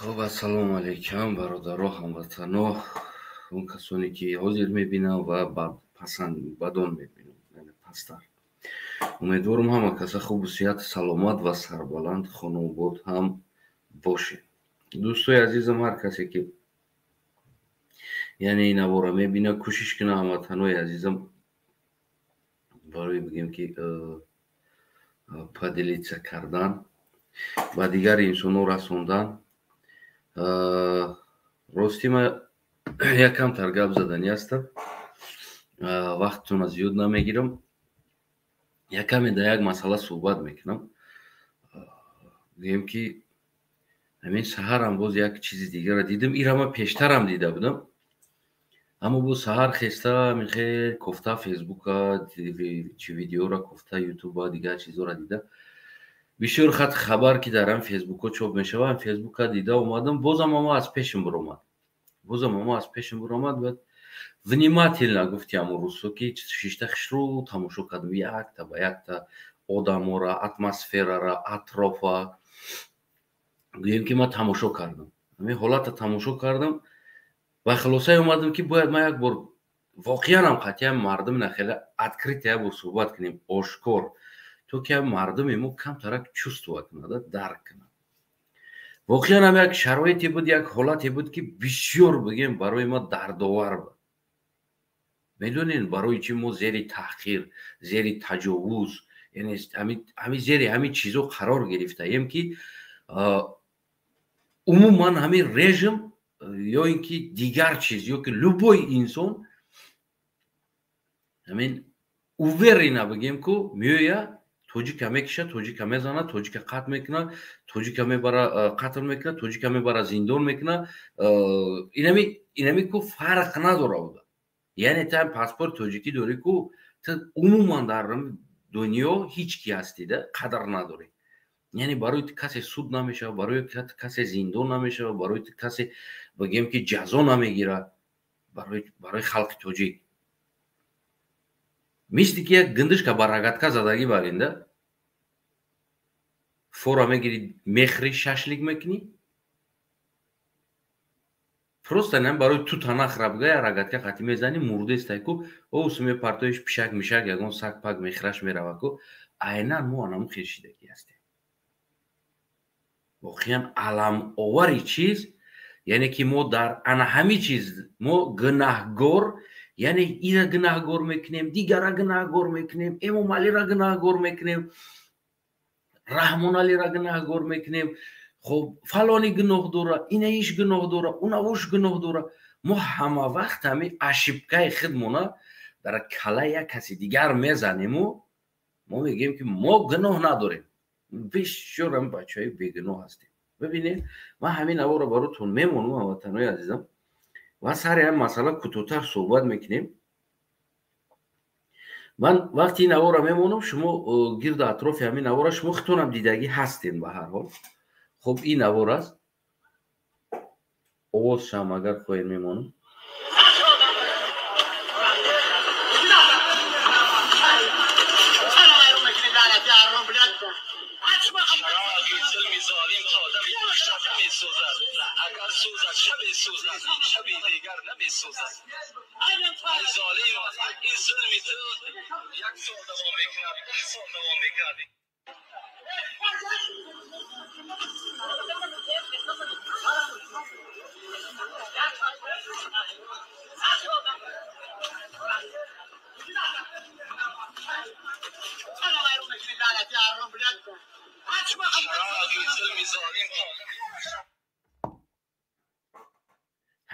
Хуб, ассалому алайкум, бародаро, ҳамватано, он касоне ки ҳозир мебинам ва баъдон мебинам, яъне пасттар. Умедворам, ҳама каса хубу сиҳат, саломат ва сарбаланд, хонобод ҳам бошед. Дӯстои азизам, ҳар касе ки яъне ин навора мебинад, кӯшиш кунад, ҳамватанои азизам, барои бигем ки поделиться кардан, ба дигар инсонҳо расондан. Ростӣ, ман якамтар гап заданӣ ҳастам, вақтатонро зиёд намегирам, якаме дар як масъала суҳбат мекунам. Гӯем ки ҳамин саҳарам боз як чизи дигарро дидам. Ира ман пештарам дида будам, аммо боз саҳар хеста хел кофта Фейсбука, чи видеоро кофта, Ютуба, дигар чизҳоро дида, бисёр хат хабар ки дар ҳам Фейсбукҳо чоп мешавад, Фейсбука дида омадам. Бозам ама аз пешам биромад, бозам ама аз пешам биромад. Баъд внимательно, гуфти ҳамон рӯзҳо, ки шишта хушрӯ тамошо кардам, якта ба якта одамора, атмосферара, атрофа. Гӯем ки ман тамошо кардам, ҳамин ҳолатро тамошо кардам ва хулосае омадам, ки бояд ман як бор воқеанам қатъиян мардум хеле открыто як бор суҳбат кунем, ошкор, то ки мардуми мо камтарак чувствовать кунад, дарк кунад. Воқеан ҳам як шароите буд, як ҳолате буд, ки бисёр, бигем, барои мо дардовар буд. Медонед, барои чӣ мо зери таҳқир, зери таҷовуз, яъне ҳами зери ҳамин чизо қарор гирифтаем, ки умуман ҳамин режим ё ин ки дигар чиз, ё ки любой инсон ҳамин уверенно, бигем, ку меоя, тоҷика мекиша, тоҷика мезана, тоҷика қатл мекуна, тоҷика мебара, қатл мекуна, тоҷика мебара, зиндон мекуна. Инами ку фарқ надора буда, яъне та паспорт тоҷикӣ дорӣ ку, ту умуман дар дунё ҳеҷ ки ҳастида, қадр надорӣ. Яъне барои ту касе суд намешавад, барои касе зиндон намешавад, барои ту касе, бигем ки, ҷазо намегирад. Барои халқи тоҷик мисли ки як гиндишка ба рогатка задагӣ баринда, фора мегирӣ, мехӯрӣ, шашлик мекунӣ. Просто нам барои ту танахра, бига, я рогатка қатӣ мезанӣ, мурдестай ку, осу мепартоиш, пишак мишак, ягон саг пак мехӯраш, мерава ку. Айнан мо анаму хешидагӣ ҳастем. Воқеан аламовари чиз, яъне ки мо дар ана ҳамин чиз мо гунаҳгор, яъне ира гунаҳгор мекунем, дигара гунаҳгор мекунем, Эмомалира гунаҳгор мекунем, Раҳмоналира гунаҳгор мекунем. Хоб, фалони гуноҳ дора, инаиш гуноҳ дора, унавуш гуноҳ дора. Мо ҳама вақт ҳамин ошибкаи худмона дар калаи як каси дигар мезанему мо мегӯем, ки мо гуноҳ надорем. Бисёр ҳам бачаҳои бегуноҳ ҳастем. Бибинед, ман ҳамин наворо баротон мемонам, ҳамватанои азизам, ва сари ҳамин масъала кӯтоҳтар суҳбат мекунем. Ман вақти ин навора мемонам, шумо гирду атрофи ҳамин навора шумо худтонам дидагӣ ҳастем. Ба ҳар ҳол, хуб, ин навор аст, овозшам агар хоҳед мемонам.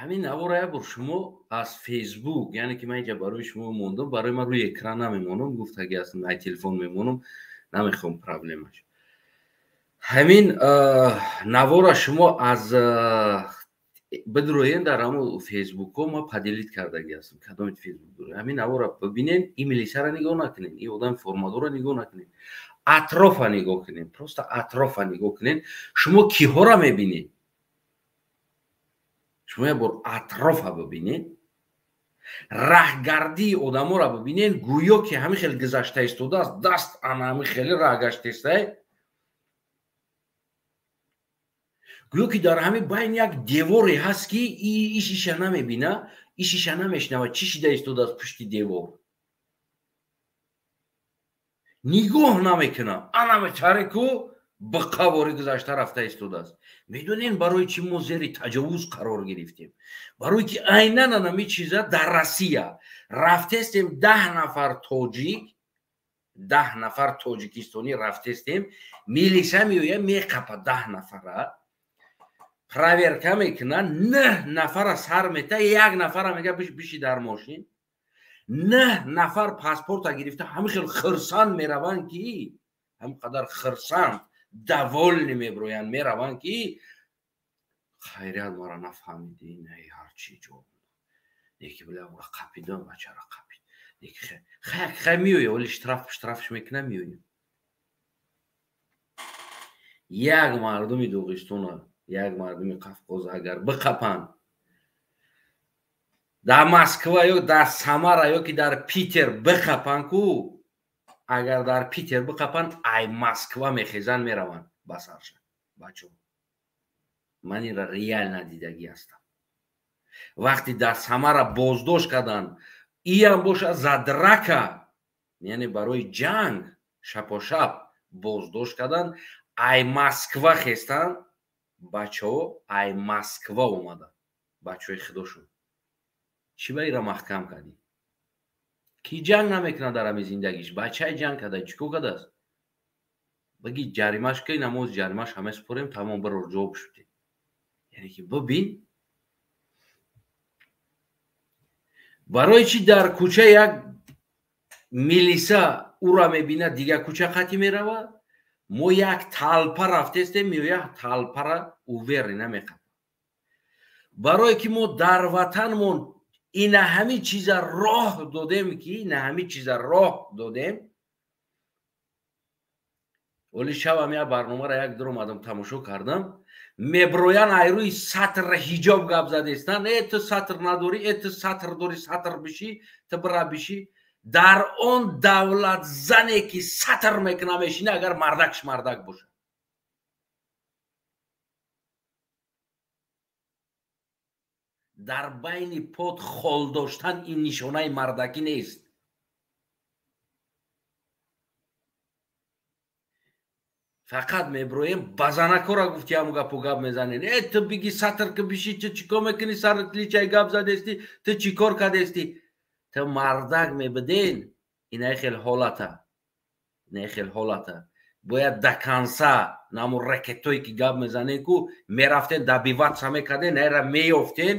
Ҳамин навора як бор шумо аз Фейсбук, яъне ки ман инҷа барои шумо мондам, барои ман рӯи экран намемонам, гуфтаги ҳастам, ай телефон мемонам, намехоҳам проблемаш. Ҳамин навора шумо аз бидроен дар ҳамон Фейсбукҳо, ма поделить кардаги ҳастам, кадоми Фейсбук доред, ҳамин навора бибинен. Ин милисияро нигоҳ накунен, ин одами формадорро нигоҳ накунен, атрофа нигоҳ кунен, просто атрофа нигоҳ кунен. Шумо киҳоро мебинед? Шумо як бор атрофа бибинед, раҳгардии одаморо бибинед, гӯё ки ҳамин хел гузашта истодааст, даст ана ҳамин хеле раҳ гаштестай. Гӯё ки дар ҳамин байн як деворе ҳаст, ки ишиша намебина, ишиша намешнава, чӣ шида истодааст пушти девор. Нигоҳ намекуна. Анаме тарику ба қавори гузашта рафта истодааст. Медонем барои чӣ мо зери таҷовуз қарор гирифтем? Барои ки айнан анами чиза дар Россия рафтестем 10 нафар тоҷик, 10 нафар тоҷикистонӣ рафтестем, милиса меоя меқапа 10 нафара, проверка мекуна, 9 нафара сар мета, 1 нафара мега биши дар мошин. 9 нафар паспорта гирифта ҳамин хел хирсанд мераванд, ки ҳам қадар хирсанд довольны меброянд, мераванд, ки хайрият мара нафаҳмиди, не ҳарчи ҷо неки била ура қапидам, бачара қапид, неки хай хай меоя, вале штрафш мекуна, меоя. Як мардуми Доғистона, як мардуми Қафқоз агар биқапанд дар Москва ё дар Самара ё ки дар Питер биқапанд ку, агар дар Питер биқапанд, ай Москва мехезанд, мераванд ба сарша. Бачо, ман инра реально дидагӣ ҳастам. Вақти дар Самара боздошт карданд, иам боша за драка, яъне барои ҷанг шапошап боздошт карданд, ай Москва хестанд, бачаҳо ай Москва омаданд, бачаҳои худошон. Чӣ ба ира маҳкам кардӣ? Ки ҷанг намекунад дар ҳамин зиндагиш? Бачаи ҷанг карда чӣ кор кардааст? Баги ҷаримаш ки намоз ҷаримаш ҳама спорем, тамом, барор ҷавоб шудем. Яъне ки бибин, барои чӣ дар кӯча як милиса ура мебинад, дигар кӯча қатӣ меравад? Мо як талпа рафтестем, меоя талпара уверӣ намеқапад. Барое ки мо дар ватанмон ина ҳамин чиза роҳ додем, ки ина ҳамин чиза роҳ додем. Оли шавам як барномаро як дур омадам тамошо кардам, меброян айрӯи сатр ҳиҷоб гап задестан. Э, ту сатр надорӣ, э, ту сатр дорӣ, сатр бишӣ, ту бира бишӣ. Дар он давлат зане ки сатр мекуна мешина, агар мардакш мардак бошад. Дар байни под хол доштан ин нишонаи мардакӣ нест. Фақат меброем ба занакора гуфти ҳаму гапу гап мезанем. Э, ту биги сатр ки бишӣ, ту чӣ кор мекунӣ? Сарат личай гап задестӣ, ту чӣ кор кардестӣ? Ту мардак мебуден, инаи хел ҳолата, инаи хел ҳолата бояд до конца наму ракетое ки гап мезанем ку мерафтен, добиваться мекарден, айра меёфтен,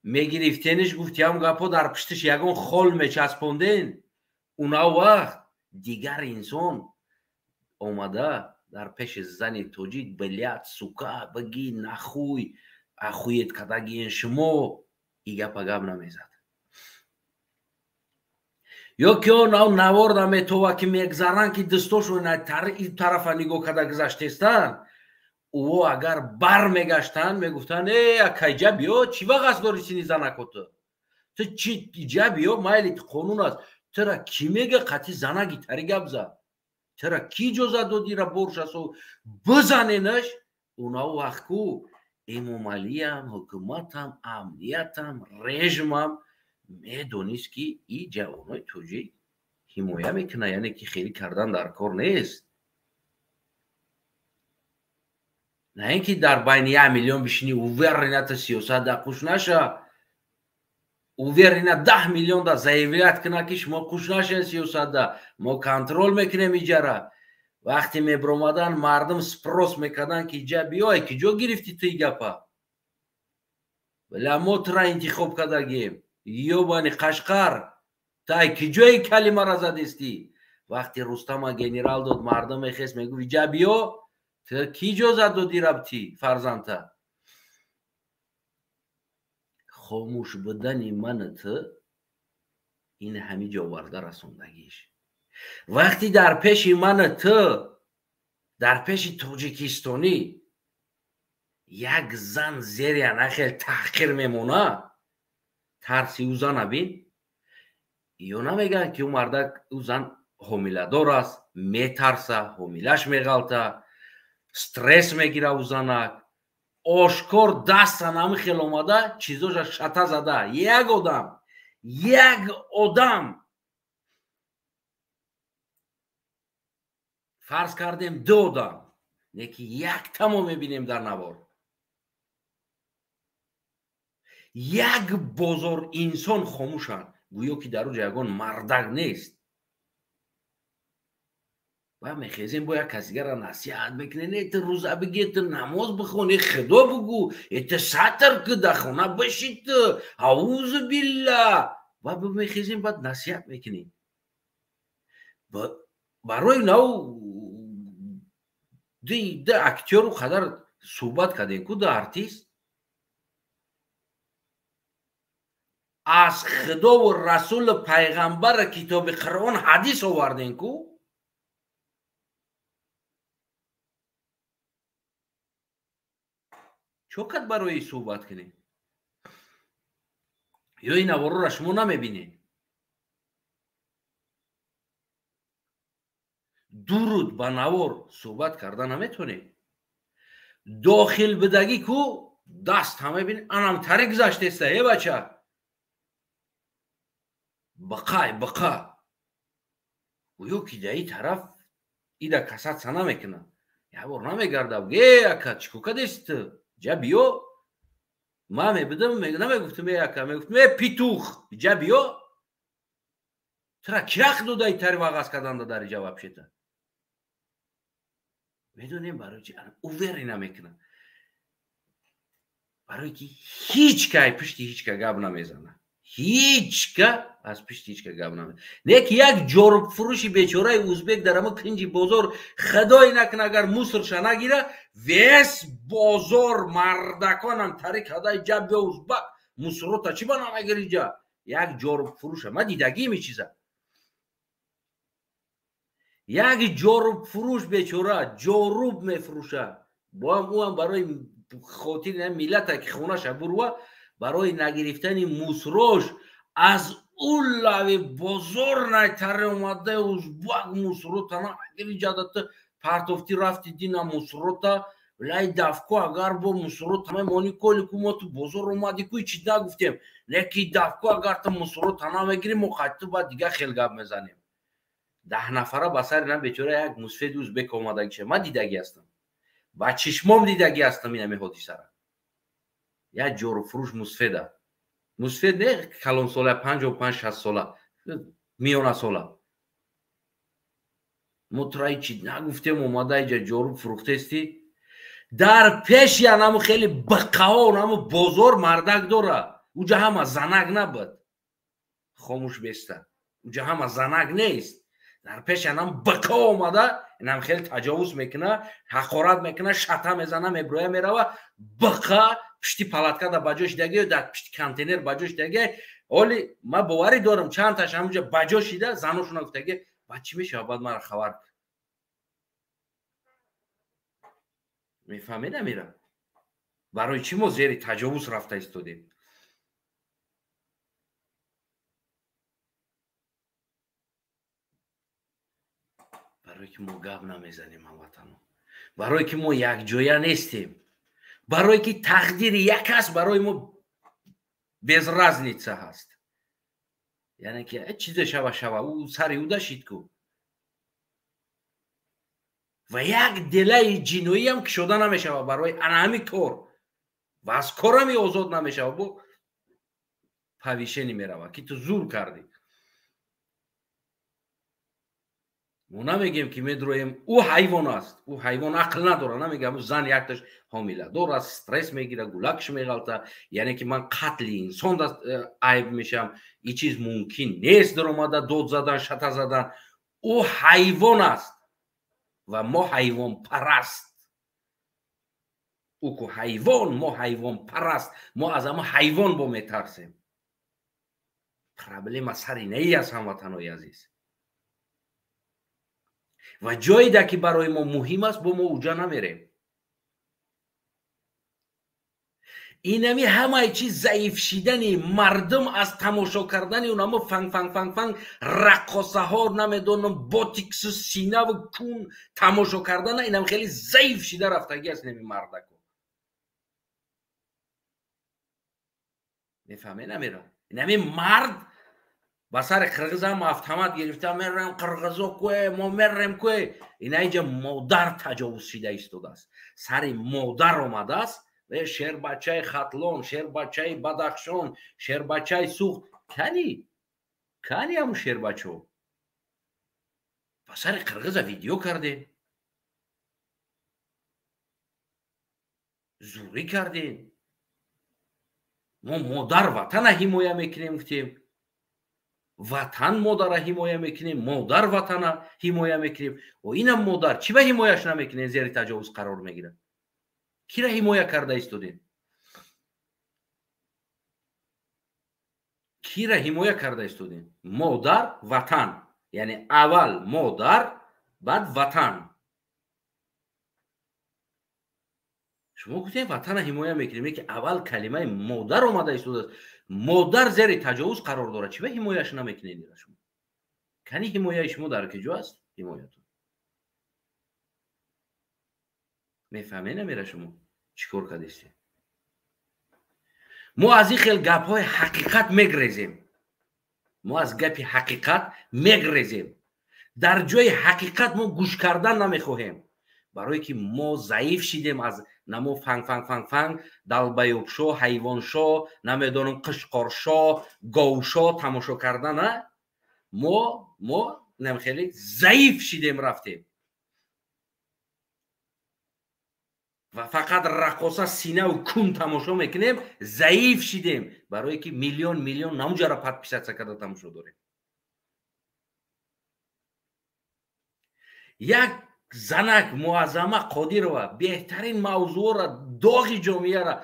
мегирифтениш, гуфти ҳам гапҳо дар пуштиш ягон хол мечаспонден. Уна вақт дигар инсон омада дар пеши зани тоҷик блядь, сука, баги нахуй, ахует кардагиен шумо, и гапа гап намезад. Ё ки он навор наметова ки мегзаранд, ки дастошон ин тарафа нигоҳ карда гузаштестанд, ӯ агар бармегаштанд мегуфтанд: э, акайҷа биё, чӣ вағас дорӣ сини занако ту? Ту чӣ иҷа биё, майли қонун аст, тура кӣ мега қатъи занаги тари гап зад? Тура кӣ иҷозат дод ира боршасо бизаненаш? Уна вақт ку Эмомалиам, ҳукуматам, амниятам, режимам медонист, ки и ҷавонои тоҷик ҳимоя мекунад, яъне ки хеле кардан дар кор нест. На ин ки дар байни 1 миллион бишинӣ, уверена та сиёсат да қуш наша, уверена 10 миллион да заявлять куна, ки шумо қуш нашен сиёсат да, мо контроль мекунем иҷара. Вақте мебромадан, мардум спрос мекарданд, ки иҷа биёй, ки ҷо гирифтӣ ту и гапа? Вале мо тура интихоб кардагем, ёбани Қашқар, тай ки ҷои калимара задестӣ? Вақте Рустама генерал дод, мардум мехест, мегуфт: иҷа биё, ту ки иҷозат додӣ рабтӣ фарзандта? Хомӯш будани ману ту ин ҳамин ҷо оварда расондагиш. Вақти дар пеши ману ту, дар пеши тоҷикистонӣ як зан зери ана хел таҳқир мемона, тарси ӯ зана бин. Ё намегӯянд, ки ӯ мардак, ӯ зан ҳомиладор аст, метарса, ҳомилаш меғалта. Стресс мегира ӯ занак. Ошкор дастан ҳами хел омада, чизоша шата зада. Як одам, як одам. Фарз кардем ду одам, неки якта мо мебинем дар навор. Як бозор инсон хомӯшанд, гӯё ки дар уҷа ягон мардак нест. Ва мехезем бо як кас дигара насиҳат мекунем, не ту рӯза бигир, ту намоз бихон, э худо бугӯ, э ту сатр ки дар хона биши ту, аузу билла. Ва мехезем баъд насиҳат мекунем. Барои нав ду актёру қадар суҳбат кардем ку, ду артист. Аз худову расулу пайғамбара китоби Қуръон ҳадис овардем ку. Чо кад барои суҳбат кунем? Ё ин наворора шумо намебинед? Дуруд ба навор суҳбат карда наметонед. Дохил бидагӣ ку даст ҳама бинед, анам тари гузаштеста, э бача. Бақай, бақа. Гӯё ки дар ин тараф ида касатса намекунад. Як бор намегардав, э ака, чӣ ко кадеси ту? Ҷа биё. Ман мебудам, намегуфтам э ака, мегуфтам э питух, ҷа биё. Тура ки ҳақ дода ин тари вағаз карданда дар иҷа вообще-то? Медонем барои чи увери намекунад. Барои ки ҳеҷ кай пушти ҳеҷ ка гап намезанад. Ҳеҷ ка аз пушти ҳеҷ ка гап намезанад. Не ки як ҷорубфурӯши бечораи узбек дар ҳама кинҷи бозор, худое накунад агар мусорша нагира, вес бозор мардаконам тари кадай ҷа биё узбак, мусорота чӣ ба намегири ҷа? Як ҷорубфурӯша, ман дидагим ин чиза. Як ҷорубфурӯш бечора ҷоруб мефурӯша, боам ӯам барои хотири миллата ки хонаша бурва, барои нагирифтани мусрош аз ӯ лави бозор найтаре омада узбак мусрота намегири ҷадата партофти рафти дина мусрота лай давко агар бо мусрота мемони коли ку мо ту бозор омади ку чӣ нагуфтем, леки давко агар ту мусрота намегири мо қайту баъд дига хел гап мезанем. 10 нафара ба сари на бечора як мусфеди узбек омадагиша. Ман дидагӣ ҳастам, ба чишмом дидагӣ ҳастам ин ҳамин ҳодисара. Як ҷорубфурӯш мусфеда, мусфед не калонсола, 55-60 сола, миёнасола. Мо тура ҳеҷ нагуфтем, омада иҷа ҷоруб фурӯхтести. Дар пеши анаму хеле бақаҳо наму бозор мардак дора, уҷа ҳама занак набуд, хомӯш беста, уҷа ҳама занак нест. Дар пеши анам бақаҳо омада инам хеле таҷовуз мекуна, ҳақорат мекуна, шата мезана, меброя мерава. Бақа пишти палатка да ба ҷо шидаги, дар пишти контейнер ба ҷо шидаги. Оли ман боварӣ дорам чандташ ҳамунҷа ба ҷо шида заношона гуфтаги баъд чӣ мешавад, баъд мара хабар кун. Мефаҳмед амира? Барои чӣ мо зери таҷовуз рафта истодем? Барое ки мо гап намезанем ҳамватано, барое ки мо якҷоя нестем, барое ки тақдири як аст барои мо без разница ҳаст. Яъне ки чизе шава шава, ӯ сари ӯ дашид ку. Ва як делаи ҷиноиам кушода намешава барои ана ҳамин кор, ва аз корами озод намешава, бо повишени мерава ки ту зур кардӣ. Мо намегем ки медроем ӯ ҳайвон аст, ӯ ҳайвон ақл надорад, намегем зан якташ ҳомиладор аст, стресс мегирад, гулакш меғалта, яъне ки ман қатли инсон айб мешавам, ин чиз мумкин нест даромада дод задан, шата задан. Ӯ ҳайвон аст ва мо ҳайвонпараст. Ӯ ку ҳайвон, мо ҳайвонпараст, мо аз ҳама ҳайвон бо метарсем. Проблема сари наи аст ҳамватанои азиз. Ва ҷоеда ки барои мо муҳим аст, бо мо уҷа намерем. Инами ҳамаи чиз заиф шидани мардум аз тамошо кардани унамо фанг фанг фанг фанг раққосаҳо, намедонам, ботиксу синаву кун тамошо кардана, инам хеле заиф шида рафтагӣ аст инами мардако. Мефаҳме намера? Инами мард ба сари қирғизам автомат гирифта мерем қирғизо кӯе, мо мерем кӯе. Ина инҷа модар таҷовуз шида истодааст. Сари модар омадааст. Шербачаи Хатлон, шербачаи Бадахшон, шербачаи Суғд. Кани? Кани ҳамун шербачо? Ба сари қирғиза видео кардем. Зурӣ кардем. Мо модар ватана ҳимоя мекунем, гуфтем. Ватан модара ҳимоя мекунем, модар ватана ҳимоя мекунем. О, инам модар чӣ ба ҳимояш намекунем, зери таҷовуз қарор мегирад? Кира ҳимоя карда истодем? Кира ҳимоя карда истодем? Модар, ватан. Яъне аввал модар, баъд ватан. Шумо гуфтем ватана ҳимоя мекунем, ки аввал калимаи модар омада истодааст. Модар зери таҷовуз қарор дорад. Чӣ ба ҳимояш намекунед шумо? Кани ҳимояи шумо дар куҷо аст? Ҳимоятон. Мефаҳме намера шумо чӣ кор кардистед? Мо аз ин хел гапҳои ҳақиқат мегрезем. Мо аз гапи ҳақиқат мегрезем. Дар ҷои ҳақиқат мо гӯш кардан намехоҳем. Барое ки мо заиф шидем аз намо фанг фанг фанг фанг, далбаёбшо, ҳайвоншо, намедонам, қишқоршо, говшо тамошо кардана, мо нам хеле заиф шидем рафтем. Ва фақат раққоса синаву кун тамошо мекунем, заиф шидем. Барое ки миллион миллион намуҷара подписаться карда тамошо дорем. Як занак Муаззама Қодирова беҳтарин мавзӯъро, доғи ҷомеаро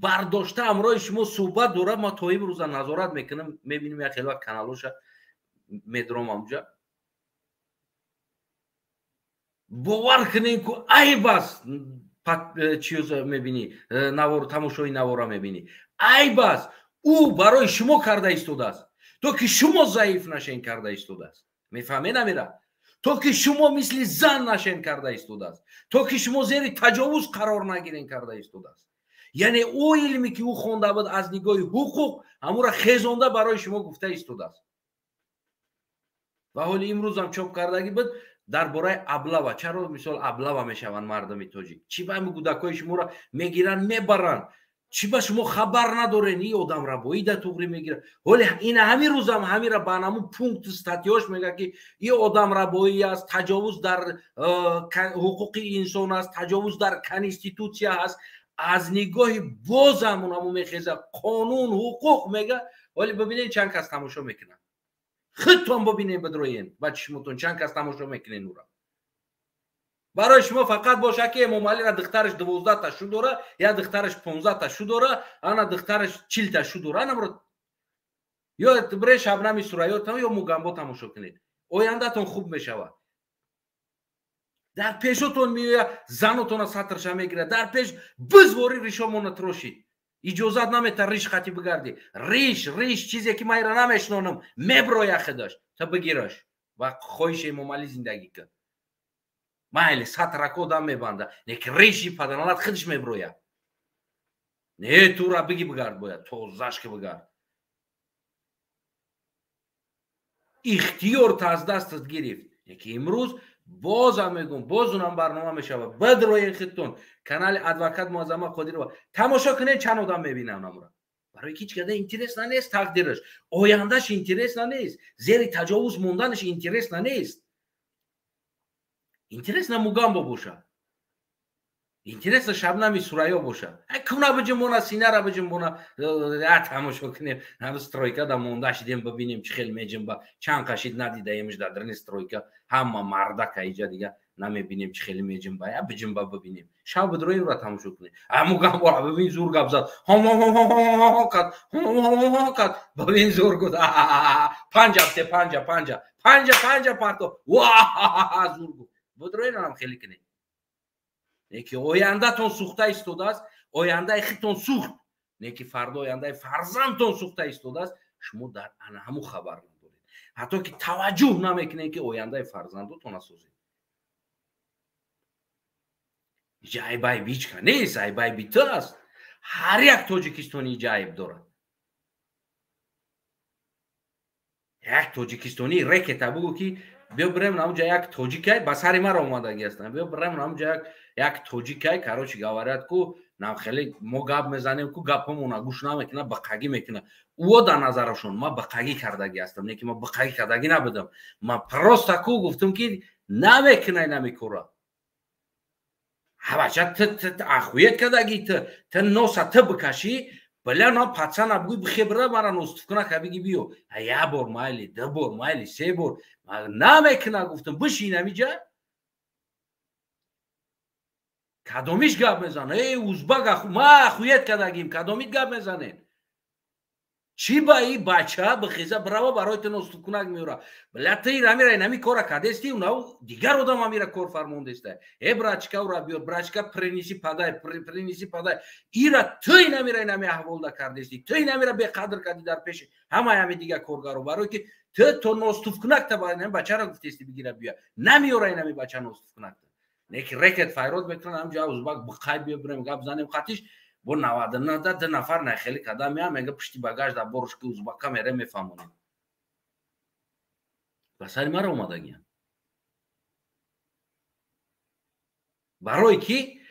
бардошта ҳамроҳи шумо суҳбат дорад. Ма то имрӯза назорат мекунам, мебинем як хеле вақт каналоша медром амҷа. Бовар кунем, ку айб аст, чиз мебинӣ, навор, тамошои навора мебинӣ. Айб аст, ӯ барои шумо карда истодааст, то ки шумо заиф нашен карда истодааст. Мефаҳме намера? То ки шумо мисли зан нашен карда истодааст, то ки шумо зери таҷовуз қарор нагирен карда истодааст. Яъне ӯ илме ки ӯ хонда буд аз нигоҳи ҳуқуқ, ҳамура хезонда барои шумо гуфта истодааст. Ва ҳоли имрӯзам чоп кардагӣ буд дар бораи аблава. Чаро мисол аблава мешаванд мардуми тоҷик? Чӣ ба ҳами кӯдакҳои шуморо мегиранд, мебаранд? Чӣ ба шумо хабар надорен? Ин одамрабоӣ да туғрӣ мегирад. Ҳоли ина ҳамин рӯзам ҳамира ба ҳамун пункт статьёш мега, ки ин одамрабоӣ аст, таҷовуз дар ҳуқуқи инсон аст, таҷовуз дар конститутсия аст. Аз нигоҳи бозам унамо мехеза қонун, ҳуқуқ мега. Ҳоли бибинед чанд кас тамошо мекунад. Худтон бибинед, бидроен ба чишмотон чанд кас тамошо мекунед ура. Барои шумо фақат боша ки Эмомалира духтараш 12 та шу дора, я духтараш 15 та шу дора, ана духтараш 40 та шу дора. Анамро ё бре Шабнами Сурайё там ё Мугамбо тамошо кунед. Ояндатон хуб мешавад. Дар пешотон меояд, занотона сатрша мегирад, дар пеш бизвори ришомона трошид. Иҷозат намета риш хати бигардӣ. Риш, риш чизе ки ман ира намешнонам, меброя худаш, та бигираш ва хоҳиши Эмомалӣ зиндагӣ кун. Майли сатрако дам мебанда, неки риши паданалат худаш меброя. Не тура биги бигард бояд, тозаш ки бигард. Ихтиёр та аз дастат гирифт. Неки имрӯз бозам мегӯм, боз унам барнома мешавад. Бидроен худтон канали адвокат Муаззама Қодирова тамошо кунед, чанд одам мебинанд амра. Барои ки ҳеҷ када интересна нест тақдираш, ояндаш интересна нест, зери таҷовуз монданаш интересна нест. Интересна Мугамбо боша, интересна Шабнами Сурайё боша. Ай куна биҷунбона, синара биҷунбона, тамошо кунем. Ҳам стройка да монда шидем, бибинем чӣ хел меҷунба. Чанд қашид надидаемш дар дарни стройка. Ҳама мардака иҷа дига намебинем чӣ хел меҷунба. Я биҷунба бибинем. Шаб бидроем ра тамошо кунем. А Мугамбора бибин зур гап зад. Ҳом кард, ҳом кард. Бибин зур гуфт. Панҷа те панҷа панҷа. Панҷа панҷа парто. Ва зур гуфт. Бидроем хеле кунем. Неки ояндатон сӯхта истодааст, ояндаи худтон сӯхт. Не ки фардо ояндаи фарзандтон сӯхта истодааст, шумо дар ана ҳамун хабар надоред. Ҳатто ки таваҷҷӯҳ намекунед, ки ояндаи фарзандотон асозед. Иҷа айбай бичка нест, айбай бита аст. Ҳар як тоҷикистони иҷа айб дорад. Як тоҷикистонӣ рекета бугӯ, ки биё бирем намуҷа як тоҷикай, ба сари мара омадагӣ ҳастам. Биё бирем намуҷа як тоҷикай, короче говорят, ку нам хеле мо гап мезанем, ку гапҳомона гӯш намекунад, бақагӣ мекунад. Ӯо дар назарашон ман бақагӣ кардагӣ ҳастам, не ки ман бақагӣ кардагӣ набудам. Ман просто ку гуфтам, ки намекунай намекора. Ҳабача т ахует кардагӣ, т носа т бикашӣ, бля, на пацана бугӯй, бихебра мара ностуфкуна ка биги биё. Я бор майли, ду бор майли, се бор намекуна, гуфтам, бишин амиҷа. Кадомиш гап мезана? Эй, узбак, ма ахует кардагим, кадомит гап мезанед? Чӣ ба и бача бихеза бирава барои ту ностуфкунак меёра? Бля, ту ирамира инами кора кардести, унав дигар одам амира кор фармондеста. Э, брачка, ура биёр, брачка, принеси, подай, принеси, подай. Ира ту инамира инами аҳволда кардести, ту инамира беқадр кардӣ дар пеши ҳамаи ҳами дигар коргаро, барое ки ту то ностуфкунакта ба инами бачаро гуфтести бигира биё. Намеёра инами бача ностуфкунакта. Не ки рекет файрод мекунад, ҳамҷа узбак биқай биё бирем гап занем қатиш. Бо 99 ду нафар нахеле када меам, мега пушти багаж дар борш ки узбака мере мефаҳмонем. Ба сари мара омадагиям. Барое ки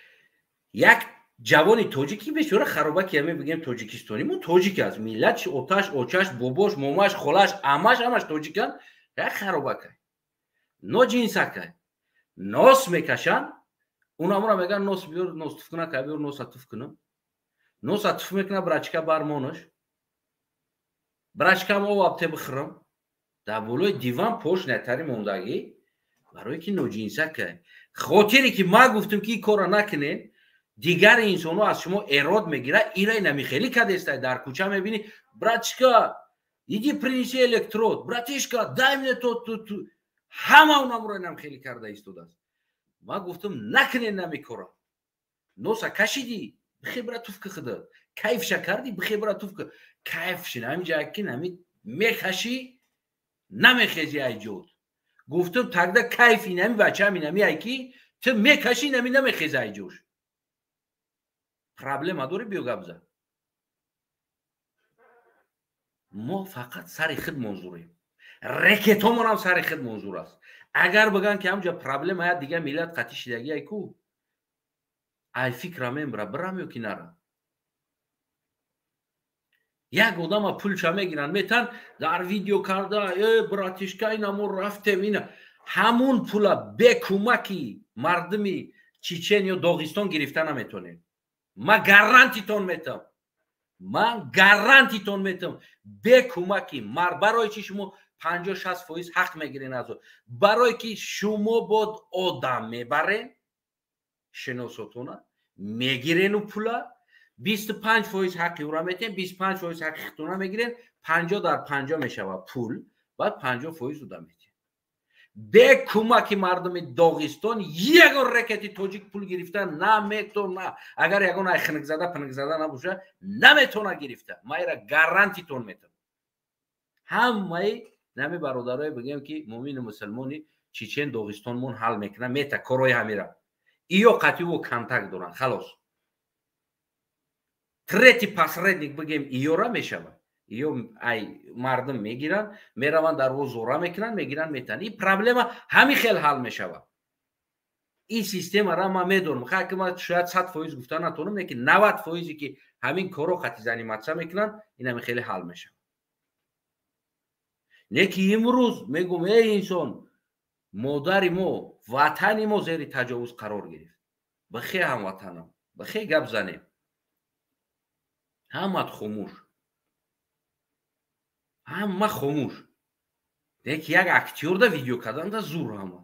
як ҷавони тоҷики бечора харобаки ҳаме бигем тоҷикистони мо тоҷик аст, миллат оташ, очаш, бобош, момаш, холаш, амаш, ҳамаш тоҷикан, як харобакай. Ноҷинсакай. Нос мекашанд, унамура меган нос биёр, нос туф куна, ка биёр носа туф кунам. Носа туф мекуна, брачка бармонаш. Брачкам ов абте бихӯрам. Дар болои диван пош натари мондагӣ, барое ки ноҷинсакай. Хотире ки ман гуфтам, ки ин корро накунед, дигар инсонҳо аз шумо эрод мегирад, ира намихелӣ кадестай. Дар кӯча мебинӣ, братчика, иди принеси электрод, братишка, дай мне то ту ту. Ҳама унамура намхелӣ карда истодааст. Ман гуфтам, накунед намикора. Носа кашидӣ, бихебра туф ки худат. Кайфша кардӣ, бихебра туф ки. Кайф шин, ҳаминҷа ки нами мекашӣ, намехези ай ҷод. Гуфтам, тогда кайфи нами бачам инами ай ки ту мекашӣ, нами намехези ай ҷош. Проблема дорӣ, биё гап зан. Мо фақат сари худ манзурем. Рекетомонам сари худ манзур аст. Агар бигӯянд, ки ҳамҷа проблема я дигар миллат қатъи шидагӣ ай ку, ай фикра мембра, бирам ё ки нарам. Як одама пулча мегиранд, метан дар видео карда, э, братишка, ина мо рафтем, ина. Ҳамун пула бе кӯмаки мардуми Чечен ё Доғистон гирифта наметонем. Ман гарантитон метам. Ман гарантитон метам. Бе кӯмаки мар, барои чи шумо 50-60% ҳақ мегирен аз ӯ? Барое ки шумо бод одам мебарен, шиносотона, мегирену пула, 25% ҳаққи ӯра метиҳен, 25% ҳаққи худтона мегирен, 50 дар 50 мешавад пул, баъд 50% уда метиҳен. Бе кӯмаки мардуми Доғистон ягон рекети тоҷик пул гирифта наметона. Агар ягон ай хинукзада пинукзада набоша, наметона гирифта. Ман ира гарантитон метам. Ҳамаи нами бародарое бигем, ки муъмину мусулмони Чечен Доғистонмон ҳал мекунад, мета корои ҳамира. Иё қатъи контакт доранд, халос. Третий посредник бигем, иёра мешавад. Иё ай мардум мегиранд, мераванд дар о зора мекунанд, мегиранд, метанд. Ин проблема ҳамин хел ҳал мешавад. Ин системара ман медонам. Хай ки ман шояд 100% гуфта натонам, лекин 90 фоизе ки ҳамин корро қатъи заниматься мекунанд, ин ҳамин хеле ҳал мешавад. Не ки имрӯз мегӯм, эй инсон, модари мо, ватани мо зери таҷовуз қарор гирифт. Бихе ҳамватанам, бихе гап занем. Ҳамат хомӯш, ҳама хомӯш. Леки як актёрда видео карданда зур ҳама.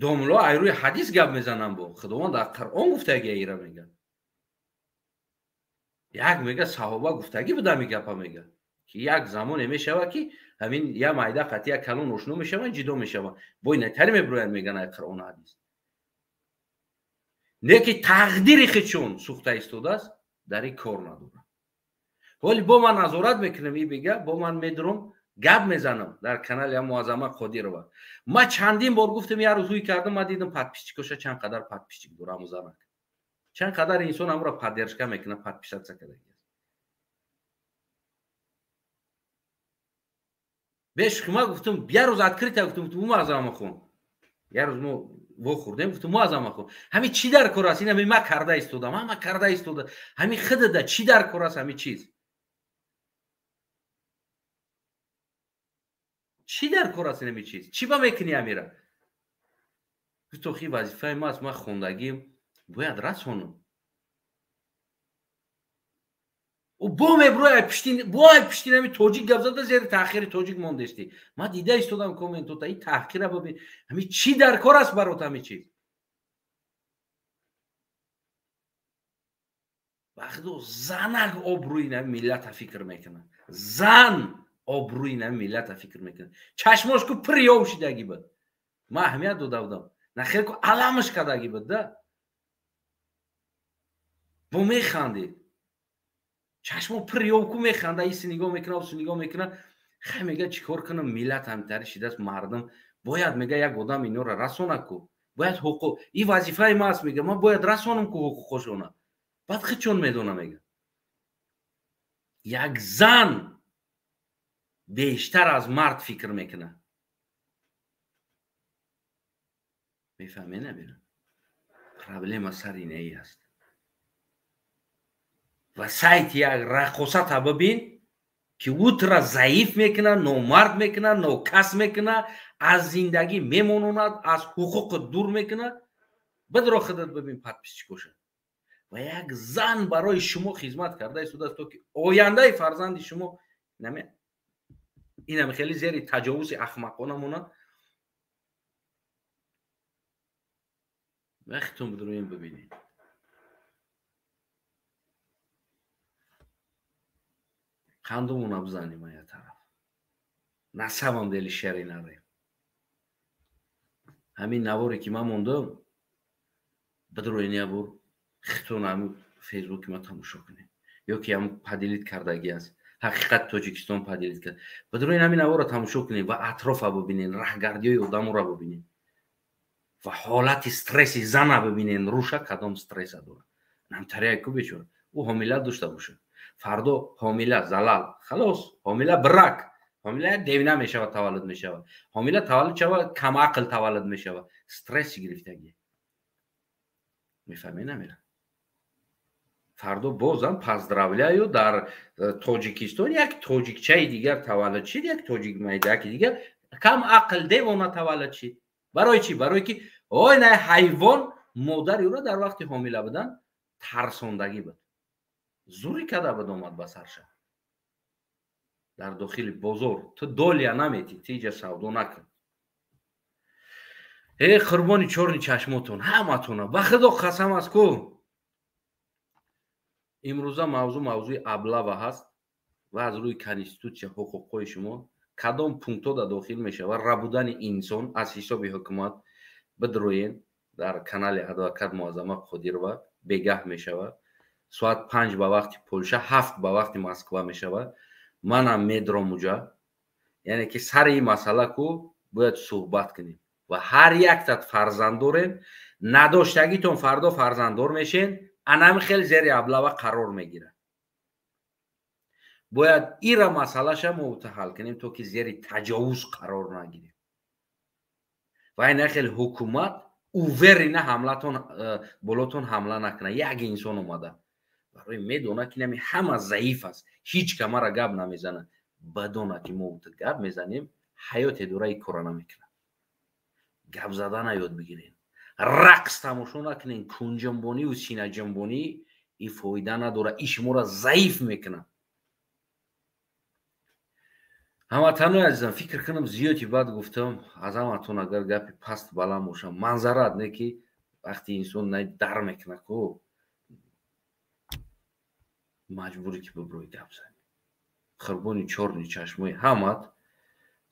Домло ай рӯи ҳадис гап мезанам, бо Худованд дар Қуръон гуфтаги ира мега. Як мега саҳоба гуфтагӣ буда ми гапа мега. Ки як замоне мешавад, ки ҳамин я майда қатъи як калон ошно мешаванд, ҷидо мешаванд. Бо инатари мебироянд, меган ай Қуръону ҳадис. Не ки тақдири худшон сӯхта истодааст, дар ин кор надорад. Ҳоли бо ман назорат мекунам, и бега бо ман медурам, гап мезанам дар канали Муаззама Қодирова. Ман чандин бор гуфтам, як рӯз ҳуй кардам, ман дидам подписчикоша чанд қадар подписчик дора аму занак. Чанд қадар инсон амуро поддержка мекунад, подписаться карда. Беш ма гуфтам, як рӯз открыто гуфтам, Муаззама хон. Як рӯз мо вохӯрдем, гуфтам Муаззама хон, ҳами чӣ дар кор аст? Ин ҳами ма карда истодам, ҳама карда истода. Ҳами худада чӣ дар кор аст ҳами чиз? Чӣ дар кор аст ин чиз? Чӣ ба мекунӣ амира? Гуфт, охи вазифаи ма аст, ман хондагим, бояд расонам. Ӯ бо меброяй пишти, бо ай пишти нами тоҷик гап зада, зери таъхири тоҷик мондестӣ. Ман дида истодам комментота, ин таҳқира бибин. Ҳами чӣ дар кор аст барот ҳами чиз? Вақто занак обрӯи нами миллата фикр мекунад. Зан обрӯи нами миллата фикр мекунад. Чашмош ку пир ёв шидаги буд. Ман аҳамият дода будам. Нахер ку аламаш кардаги буд да. Бо механдид. Чашмо пир ёв ку механда, иси нигоҳ мекунад, уси нигоҳ мекунад. Хай мега чӣ кор кунам, миллат ҳамтари шидааст, мардум бояд мега як одам инора расона ку. Бояд ҳуқуқ, ин вазифаи ма аст мега, ман бояд расонам ку ҳуқуқошона. Баъд худшон медона мега. Як зан бештар аз мард фикр мекунад. Мефаҳме набера? Проблема сари инаи аст. Ва сайти як рақосата бибин, ки ӯ заиф мекунад, номард мекунад, нокас мекунад, аз зиндагӣ мемононад, аз ҳуқуқат дур мекунад. Бидро худат бибин подписчикоша. Ва як зан барои шумо хизмат карда истодааст, то ки ояндаи фарзанди шумо инам хеле зери таҷовузи ахмақона монад. Вақтон бидроем бибинед. Қандумона бизанем ая тараф. Насабам дели шери нарем. Ҳамин наворе ки ман мондам, бидроен я бор хитон ҳамин фейсбуки ма тамошо кунед. Ё ки ҳам поделить кардаги аст. Ҳақиқати Тоҷикистон поделить кард. Бидроен ҳамин наворро тамошо кунед ва атрофа бибинед, раҳгардиҳои одаморо бибинед. Ва ҳолати стресси зана бибинед, руша кадом стресса дорад. Намтария ку бечора. Ӯ ҳомила дошта бошад. Фардо ҳомила залал, халос, ҳомила брак, ҳомила девина мешавад, таваллуд мешавад. Ҳомила таваллуд шавад, камақл таваллуд мешавад. Стресси гирифтагӣ. Мефаҳмед намера? Фардо бозам поздравляю, дар Тоҷикистон як тоҷикчаи дигар таваллуд шид, як тоҷик майдаки дигар кам ақл девона таваллуд шид. Барои чӣ? Барои ки ой на ҳайвон модари ӯро дар вақти ҳомила будан тарсондагӣ буд. Зури карда буд омад ба сарша. Дар дохили бозор ту долия наметӣ, ту иҷа савдо накун. Э қурбони чорни чашмотон ҳаматона ба худо қасам аст ку. Имрӯза мавзӯъ мавзӯи аблава ҳаст ва аз рӯи конститутсия ҳуқуқҳои шумо кадом пунктҳо да дохил мешавад, рабудани инсон аз ҳисоби ҳукумат бидроен дар канали адвокат Муаззама Қодирова бегаҳ мешавад. Соат 5 ба вақти Полша, 7 ба вақти Москва мешавад. Манам медром уҷа. Яъне ки сари ин масъала ку бояд суҳбат кунем ва ҳар яктат фарзанд дорем, надоштагитон фардо фарзанддор мешен, анами хел зери аблава қарор мегирад. Бояд ира масъалаша мо ҳал кунем, то ки зери таҷовуз қарор нагирем. Ва ина хел ҳукумат уверенно ҳамлатон болотон ҳамла накунад. Як инсон омада барои медонад ки нами ҳама заиф аст, ҳеҷ камара гап намезанад. Бадона ки мо гап мезанем, ҳаёте дора ин кора намекунад. Гап задана ёд бигирем. Рақс тамошо накунем, кунҷамбониву синаҷамбонӣ и фоида надорад, и шуморо заиф мекунад. Ҳамватанои азизам, фикр кунам зиёди бад гуфтам, аз ҳаматон агар гапи паст баланд бошам, манзарат не ки вақти инсон дар мекунад ку маҷбурӣ ки биброи гап зани. Қурбони чорни чашмои ҳамат,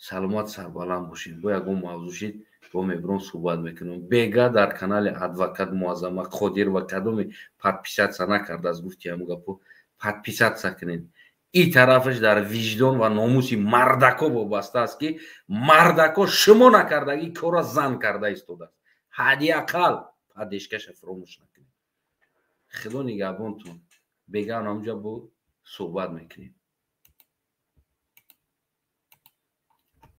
Саломат, сарбаланд бошед. Бо ягон мавзӯъ шид, бо мебиром, суҳбат мекунам. Бега дар канали адвокат Муаззама Қодир ва кадоме подписаться накардааст, гуфти ҳамун гапо, подписаться кунед. И тарафаш дар виҷдон ва номуси мардако вобаста аст, ки мардако, шумо накардагӣ кора зан карда истодааст. Ҳадди ақал поддержка ша фуромӯш накунед. Худо нигаҳбонтон. Бега ҳамунҷа бо суҳбат мекунем.